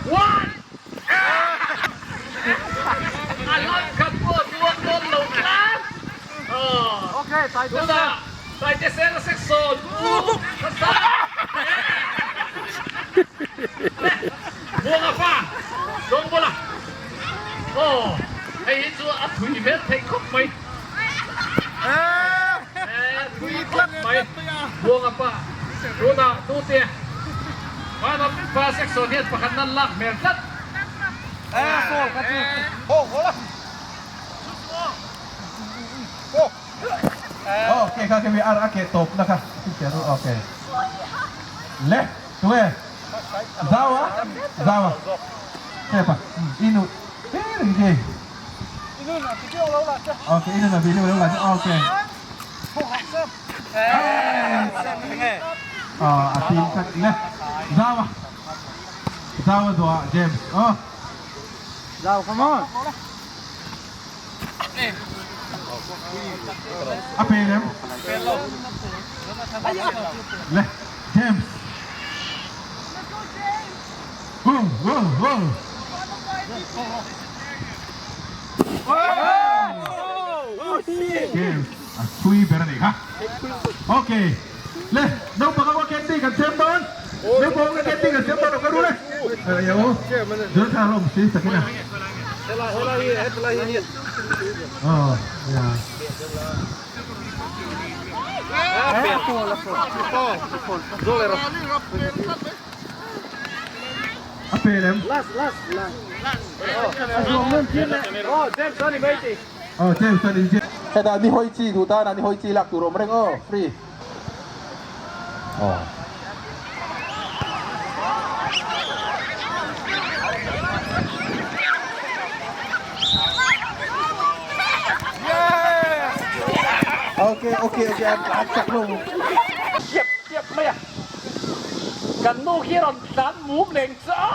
One! A lam khat pawh duang dawn lo tlat. Tunah Taitesena section u hmasa Buanga fa Dawngbawla. Aw, hei hi chu a thui hmel theih khawp mai. Thui khawp mai. Buanga pa tunah tute Man of the pa section hian pakhat nan lak hmel tlat. Ok kha kemi ar a ke tawp na kha ok le tunge Zawa Zawa Hepa inu he ok inu na video lo la ok a team kha le Zawa Zawa zuwa James oh Zau come on A pe lem le James Whoa whoa whoa James a thui ber a nih kha Ok le naupang ho candy kan siam dawn naupang ho candy kan siam dawn lo ka ru le Yo Jonathan a lo awm si sakin a Oh yeah A pe lem Oh James a ni Hetah ni hawi chi duh tan ah ni hawi chi lak tur awm reng aw free Aw. Ok ok ok an tlan chak lo. Chiap chiap mai a, kan nu khi rawn tlan mum leng chu a.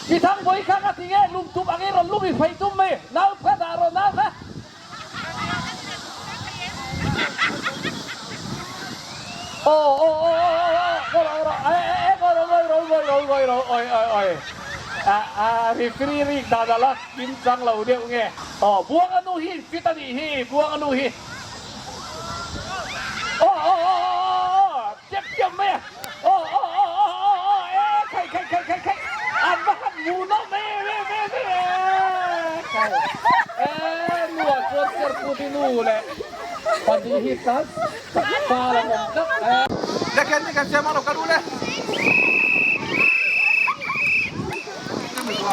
Mi thang vawi kha ka ti nge lungtum ang i rawn lum i fei tum mai, nau kha dah rawh nau kha. Aw aw aw aw aw aw ngawi rawh eh eh eh ngawi rawh ngawi rawh ngawi rawh ngawi rawh oi oi oi ah ah referee rik dan a la kim chang lo deuh nge aw buang a nu hi in fit a nih hi buang a nu hi aw aw aw aw aw chiap chiap mai a aw aw aw aw aw aw eh khai khai khai khai khai an va han hmu nawm em em em em khai eh nuah chuan serput i nu leh pahnih hi tlan chak fal an awm tlat eh. Le ken ni kan siam ang lo ka lu le.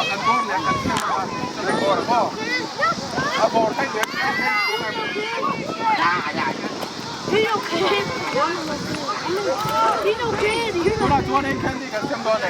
Kan bawr leh kan siam ang a bawr a maw a bawr thei leh. Tunah chuan eng candy kan siam dawn e.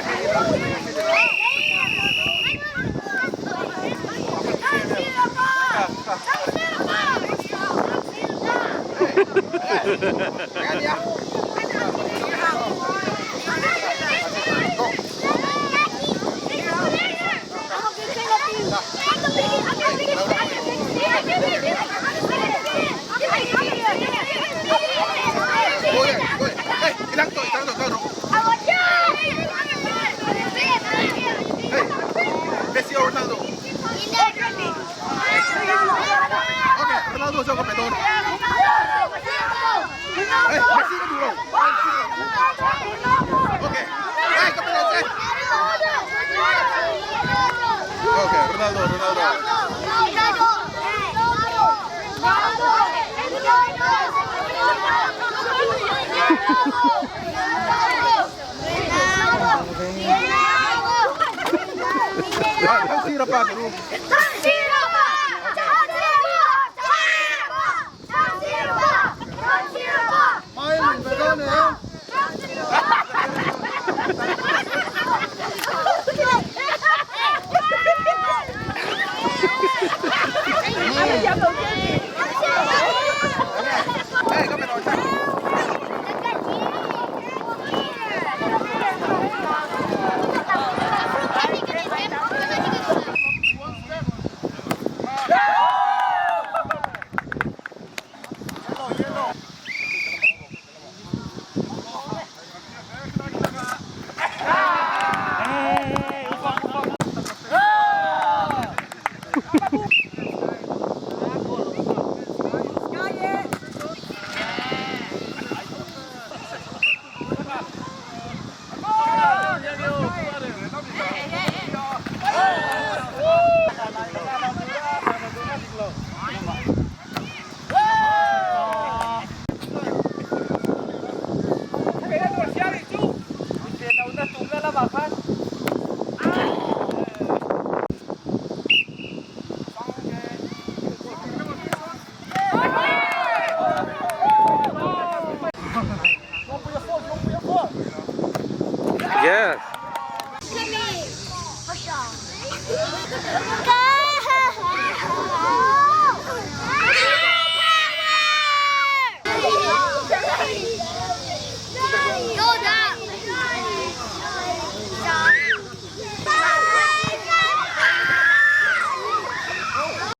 Yes.